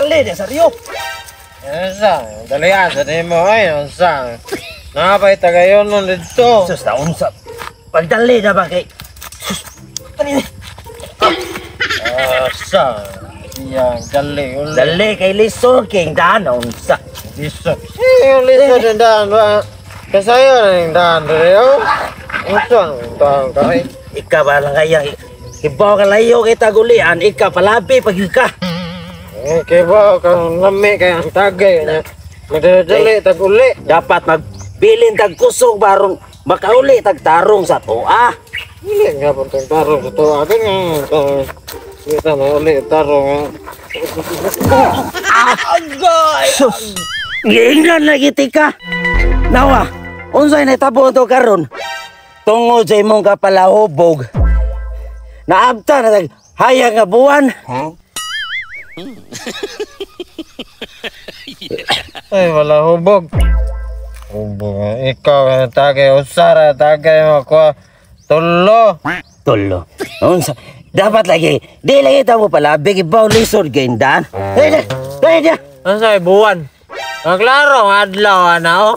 Dali na seryo. Unsa? Dalian sa nimo ay unsa? Napay tagayon nun didto. Sus, taon sa pagdali na ba kay sus. Dali. Asa? Iyang dali uli. Dali kay lisod kay daan unsa. Lisod. Eh, lisod ang daan ba? Kasayo na yung daan dali oh. Unsa ang daan kay? Ika ba lang kaya ibaw ka layo kay tagulian, ika palabi pag ka. Eh, kay ba kang lami kay ang tagay niya. Magdali tag uli. Dapat magbilin tag kusog barong makauli tag tarong sa tuwa. Uli nga pong tag tarong sa tuwa. Akin nga. Kita na uli tarong. Agay! Sus! Giingnan lagi tika. Nawa, unsay nahitabo to karon? Tungod sa imong kapalahubog, naabta na tag hayag nga buwan. Huh? Ay, wala hubog. Hubog. Ikaw, tagay, usara, tagay mo ko. Tulo. Tulo. Unsa? Dapat lagi, di lagi tamo pala, big ibaw lisod gaindan. Ay, ay, ay. Unsa buwan? Klaro, adlaw ana oh.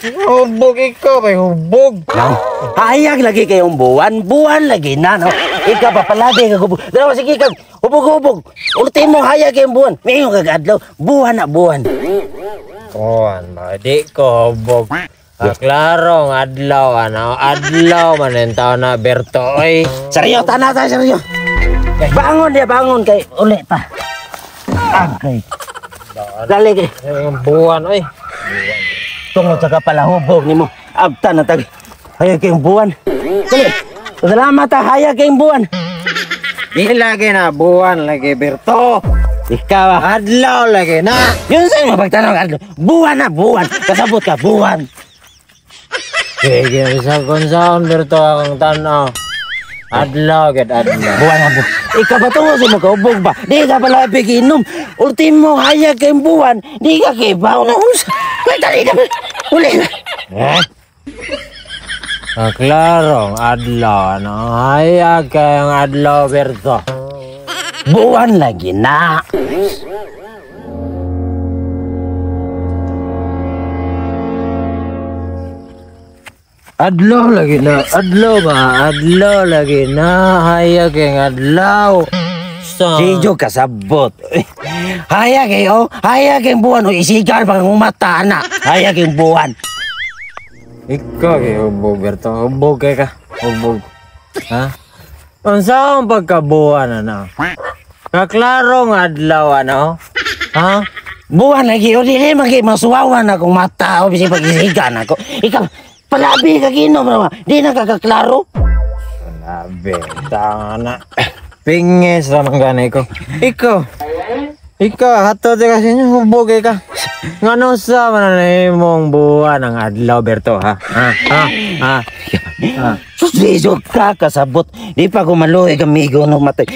Hubog ikaw, may hubog. No. Hayag lagi kayong buwan, buwan lagi na no. Ikaw pa palabi ka hubog. Dalawa sige kag hubog-hubog. Ultimo hayag kayong buwan. Mayo kag adlaw, buwan na buwan. Buwan ba di ko hubog. Klaro ang adlaw ana, adlaw man ang taon na Berto oy. Seryo tana ta seryo. Bangon dia bangon kay uli pa. Agay. Dali kay buwan oy. Tungod sa kapalahubog nimo, abta na tag hayag kayong buwan. Dali. Salamat ha, hayag kayong buwan. Di lagi na buwan lagi Berto. Ikaw ah. Adlaw lagi na. Yun sa'yo mapagtanong adlaw. Buwan na buwan. Kasabot ka buwan. Sige, sa konsaon Berto akong tanaw. Adlaw gid adlaw. Buwan na buwan. Ikaw ba tungod sa mga ba? Di ka pala giinom. Ultimo hayag kayong buwan. Di ka kibaw na unsa. Wait, dali na. Uli na. Eh? Klaro, adlaw. Ano? Hayag kayong adlaw, Berto. Buwan lagi na. Adlaw lagi na. Adlaw ba? Adlaw lagi na. Hayag kayong adlaw. So, Si Jo kasabot. Hayag kayo. Hayag kayong buwan. O isigal pang umata na. Hayag kayong buwan. Ikaw kay hubog, Berto. Hubog kay ka. Hubog. Ha? Unsa ang pagkabuwan ano? Kaklarong adlaw ano? Ha? Buwan lagi. O dili man kay masuwawan akong mata. O bisig pag-isigan ako. Ikaw, palabi ka ginom na. Di na kakaklaro. Palabi. Tanga na. Pingis ramang gani ko. Ikaw. Ikaw, hatod kasi niyo, hubog kay ka. Ngano sa man na imong buwan ang adlaw, Berto, ha? Ha? Ha? Ha? Ha? Sus, liso ka, kasabot. Di pa kumaluhi kamigo no matay.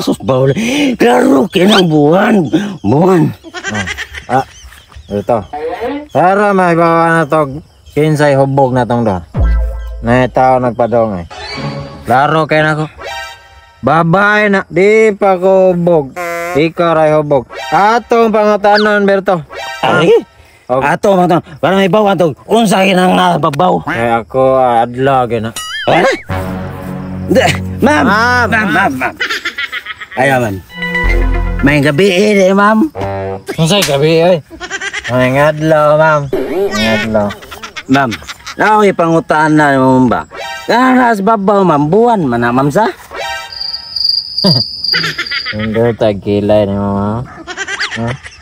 Sus, bawal. Klaro, kinang buwan. Buwan. Ah, Berto. Tara, may bawa na to. Kinsay hubog na tong doon. May tao nagpadong eh. Klaro kay nako. Babae na, di pa ko hubog. Ikaw ray hubog. Atong pangutanon, Berto. Ay, Okay. ato mga para may bawa to. Unsa kinang babaw? Kay ako adlaw gina. Ha? Ma'am, Ma'am, ma'am, ma'am, ma'am. Ayaw, ma'am. May gabi eh, ma'am. Unsay gabi oy? May adlaw, ma'am. May adlaw. Ma'am, naoy pangutaan na mo ba? Naras babaw, ma'am, buwan man na, ma'am sa? Hindi tag kilay ni mama. Ha?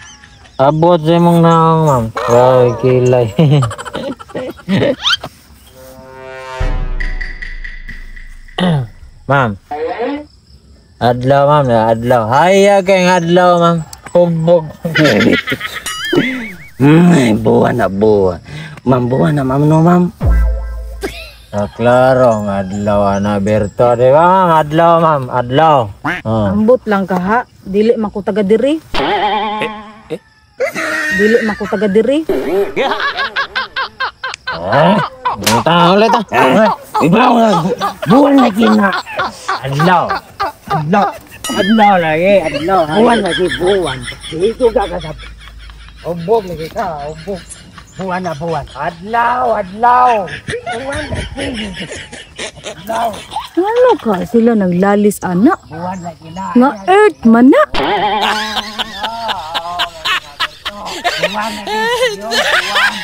Abot sa imong naong, ma'am. Grabe kilay. Ma'am. Adlaw, ma'am. Adlaw. Hayag kayong adlaw, ma'am. Hubog. Buwan na buwan. Ma'am, buwan na, ma'am, no, ma'am. Ah, klaro, ang adlaw, ana, Berto. Di ba, ma'am? Adlaw, ma'am. Adlaw. Oh. Ambot lang ka ha. Dili man ko taga diri. Dili man ko taga diri. Ah, ta ulit ah. Ibaw na, buwan na kina. Adlaw. Adlaw. Adlaw lagi, adlaw. Buwan lagi, buwan. Dito ka ka sa hubog lagi ka, hubog. Buwan na buwan. Adlaw, adlaw. Buwan lagi. Adlaw. Ano ka sila naglalis ana? Buwan lagi na. Nga earth man na. Buwan lagi. Buwan.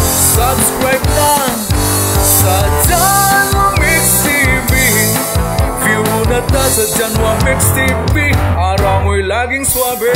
Subscribe na sa Janwa Mix TV. View na ta sa Janwa Mix TV. Araw mo'y laging swabe.